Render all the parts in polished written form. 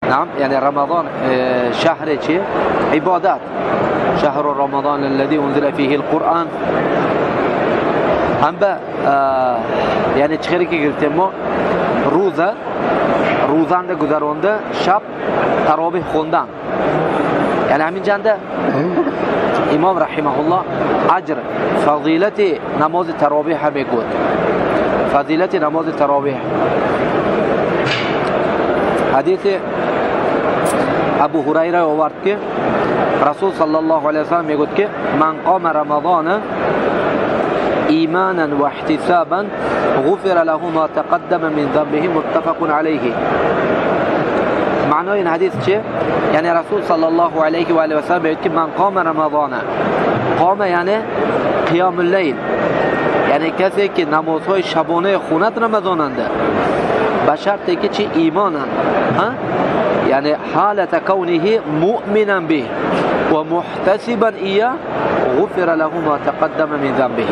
نعم یعنی رمضان شهر چی؟ عبادت. شهر رمضان الذي انزل فيه القرآن. هم به یعنی چخیری که گرفتیم ما روزه روزانده گذرانده شب تراویح خوندن. یعنی همین جنده امام رحمه الله اجر فضیلت نماز تراویح میگوید. فضیلت نماز تراویح حدیث ابو هریره آورد که رسول صلی الله علیه و سلم میگوید که من قام رمضان ایمانا و احتسابا غفر له ما تقدم من ذنبه متفق علیه. معنای این حدیث چه؟ یعنی رسول صلی الله علیه و آله و سلم میگوید که من قام رمضان، قام یعنی قیام اللیل، یعنی کسی که نمازهای شبانه خوند رمضاننده به شرطی که چی؟ ایمانن، یعنی حالت کونه مؤمنا به و محتسبا ایاه غفر له ما تقدم من ذنبه.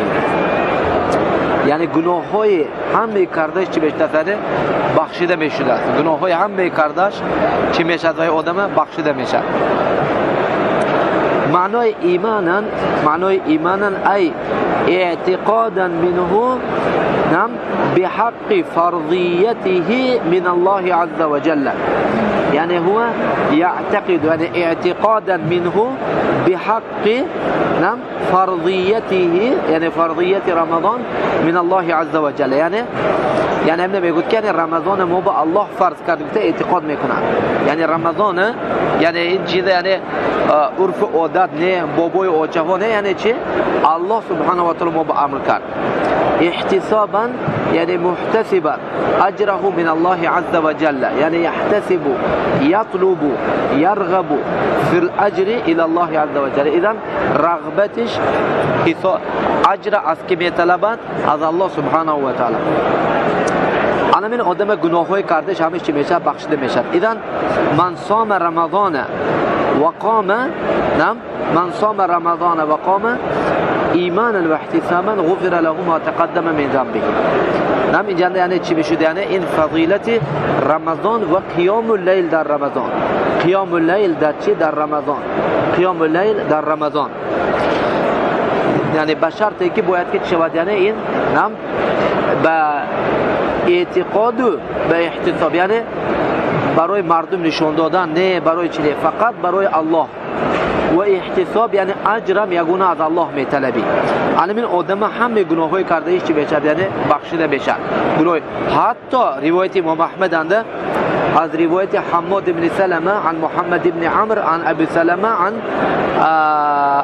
یعنی گناه‌های همه کردش چی بیشتر بخشیده میشده است. گناه‌های همه کردش چی میشد و آدم بخشیده میشد. معنای ایمانن، معنای ایمانن ای اعتقادا منه نعم بحق فرضيته من الله عز وجل. يعني هو يعتقد يعني اعتقادا منه بحق نعم فرضيته، يعني فرضية رمضان من الله عز وجل. يعني همه میگوید که رمضان ما با الله فرض کرد، گفته اعتقاد میکنه. یعنی رمضان یعنی این چیز یعنی عرف عادت نه، بابای آچه‌ها نه، یعنی چی؟ الله سبحانه و تعالی ما با امر کرد. احتسابا يعني محتسبا أجره من الله عز وجل، يعني يحتسب يطلب يرغب في الأجر إلى الله عز وجل. إذن رغبتش أجر از که میطلبد از الله سبحانه و تعالی. أنا من آدم گناه‌های کردش همش چی میشه؟ بخشیده میشه. إذن من صام رمضان وقام، نعم من صام رمضان وقام ایمانا و احتسابا غفر له ما تقدم من ذنبه. نعم اینجا یعنی چی میشد؟ یعنی این فضیلت رمضان و قیام اللیل در رمضان. قیام اللیل در چی؟ در رمضان. قیام اللیل در رمضان یعنی به شرطی که باید که شود، یعنی این نعم به اعتقاد و به احتساب، یعنی برای مردم نشون دادن نه، برای چی؟ فقط برای الله. و احتساب یعنی اجرم یگونه از الله میطلبی. یعنی من آدم همه گناه‌های کرده ایش چی بشه؟ یعنی بخشیده بشه گناه. حتی روایت امام احمد انده از روایت حماد بن سلمه عن محمد بن عمرو عن ابی سلمه عن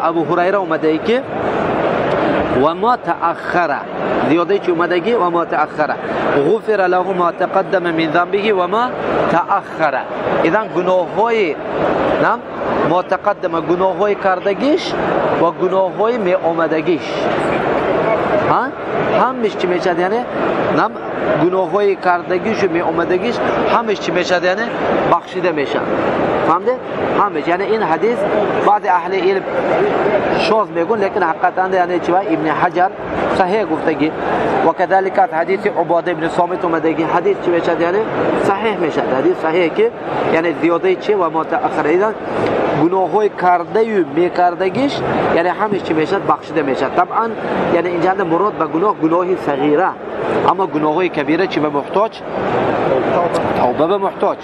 ابو هریره اومده ای که و ما تأخر، زیاده چی اومدگی؟ و ما تأخر غفر له ما تقدم من ذنبه و ما تأخر. اذن گناه‌های نعم ما تقدم، گناه‌های کردگیش و گناه‌های می آمدگیش، ها همش چی میشد؟ یعنی نعم گناه‌های کردگیش و می آمدگیش همش چی میشد؟ یعنی بخشیده میشه. فهمده؟ همش. یعنی این حدیث بعض اهل علم شاذ میگن، لیکن حقیقتا یعنی چی؟ ابن حجر صحیح گفتگی و کذالک از حدیث عباده ابن صامت اومدگی حدیث چی میشد؟ یعنی صحیح میشد. حدیث صحیح که یعنی زیاده چی و ما تأخر، ایدن گناه‌های کرده و میکردگیش یعنی همش چی میشد؟ بخشیده میشد. طبعا یعنی اینجا مراد به گناه گناه صغیره، اما گناه‌های کبیره چی به محتاج؟ توبه به محتاج.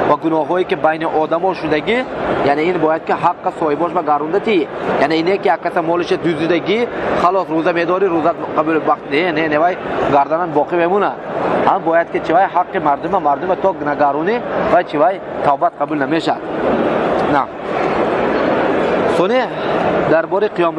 و گناه‌هایی که بین آدم‌ها شدگی یعنی این باید که حق صاحباش به گرونده تی، یعنی اینه که کس مالش دزدیدگی خلاص روزه میداری روزه قبول وقت نه نه نه وای گردنن باقی بمونه. هم باید که چوای حق مردم تا نگرونه و چوای توبه قبول نمیشه. نه سونه درباره قیام